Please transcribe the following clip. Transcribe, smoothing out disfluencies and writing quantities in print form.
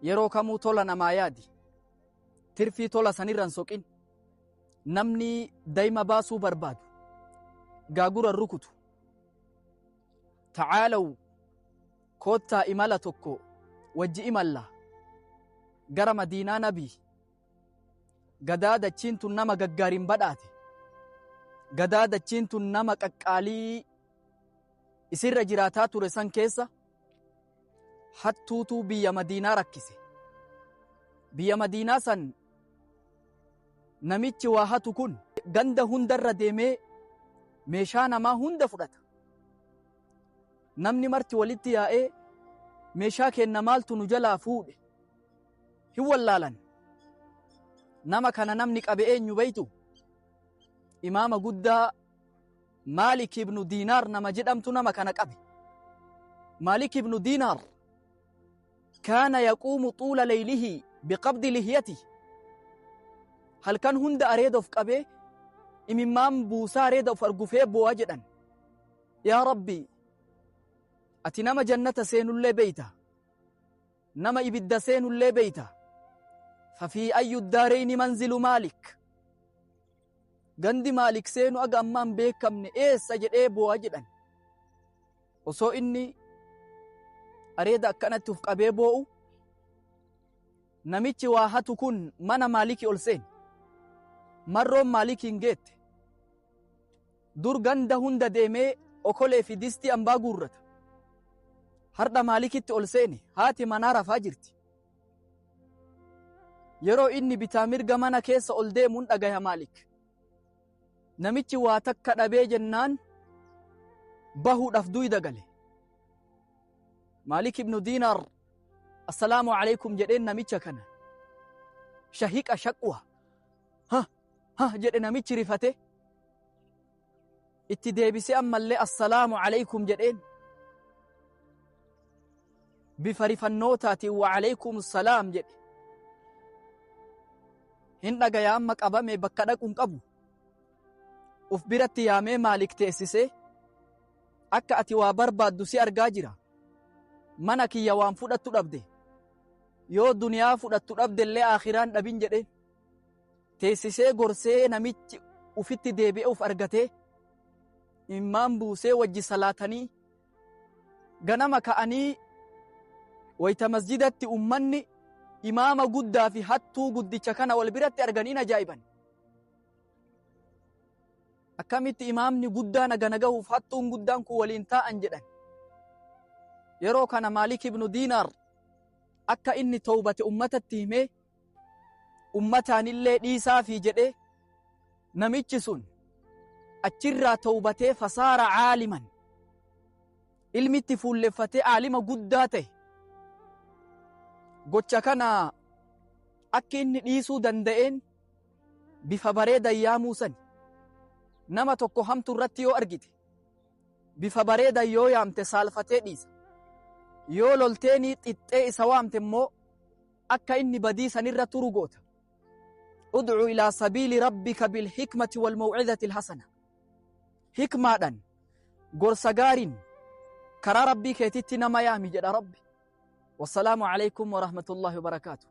Yeroo kamuu tola namaa yaadi. Tirfii tola sanirra hin soqin. Namni dayma baasuu barbaadu gaagura hin rukutu. Tacaalaw koottaa imala tokko wajji imalla gara Madiinaa Nabii. Gadaa dachiin tun nama gaggaariin badhaate. Gadaa dachiin tun nama qaqqaalii isirra jiraataa ture san keessa hattuutuu biyya Madiinaa rakkise. Biyya Madiinaa san namichi waa hatu kun ganda hundarra deemee meeshaa namaa hunda fudhata. Namni marti walitti yaa'ee meeshaa keenna maaltu nu jalaa fuudhe hin wallaalan. Nama kana namni qabe eenyu beeytu? Imaama guddaa Maalik ibnu Diinaar nama jedhamtu nama kana qabe. Maalik ibnu Diinaar kaana yaquumu xuula leylihi biqabdi lihyatihi. Halkan hunda areeda of qabee imimmaan buusaa areeda of argufee boo'a jedhan. Yaa Rabbi, ati nama jannata seenullee beeyta. Nama ibidda seenullee beeyta. Fafii ayyu daareyni manzilu Maalik. Gandi Maalik seenu aga ammaa hin beekamne eessa jedhee boo'a jedhan. Osoo inni areeda akkanatti uf qabee boo'u namichi waa hatu kun mana Maalikii ol seene. Marroon Maalikiin geette. Dur ganda hunda deemee okolee fi distii ambaa guurrata. Hardha Maalikitti ol seene haati manaa rafaa jirti. Yeroo inni bitaa mirga mana keessa ol deemuun dhagaya Maalik. Namichi waa takka dhabee jennaan bahuudhaaf duyda gale. Maalik ibnu Diinaar assalaamu alaikum jedheen namicha kana. Shahiqa shaqwa. Ha ha jedhe namichi rifate. Itti deebisee ammallee assalaamu alaikum jedheen. Bifa rifannootaatiin wa alaikum salaam jedhe. Hin dhagaya amma qabame bakka dhaqu hin qabu. Uf biratti yaamee Maalik teessisee akka ati waa barbaaddu si argaa jira. Mana kiyya waan fudhattu dhabde. Yoo duniyaa fudhattu dhabde illee aakhiraan dhabin jedheen. Teessisee gorsee namichi ufitti deebi'ee uf argatee immaan buusee wajji salaatanii ganama ka'anii wayta masjidatti ummanni imaama guddaa fi hattuu guddicha kana wal biratti arganiin ajaa'iban. Akkamitti imaamni guddaan hagana gahuuf hattuun guddaan kun waliin taa'an jedhan. Yeroo kana Maalik ibnu Diinaar akka inni towbate ummatatti himee ummataanillee dhiisaafii jedhee namichi sun achirraa towbatee fasaara caaliman ilmitti fuulleffatee aalima guddaa ta'e. Gocha kana akki inni dhiisuu danda'een bifa bareedan yaamuu sani. Nama tokko hamtu irratti yoo argite bifa bareedan yoo yaamte saalfatee dhiisa. Yoo lolteenii xixxee isa waamte immoo akka inni badii sanirra turu goota. Ud'u ilaa sabiili rabbika bil hikmati wal maw'izati hasana. Hikmaadhan gorsa gaariin karaa rabbii keetitti nama yaami jedha rabbi. Wassalaamu alaikum wa rahmatullahi wa barakaatuh.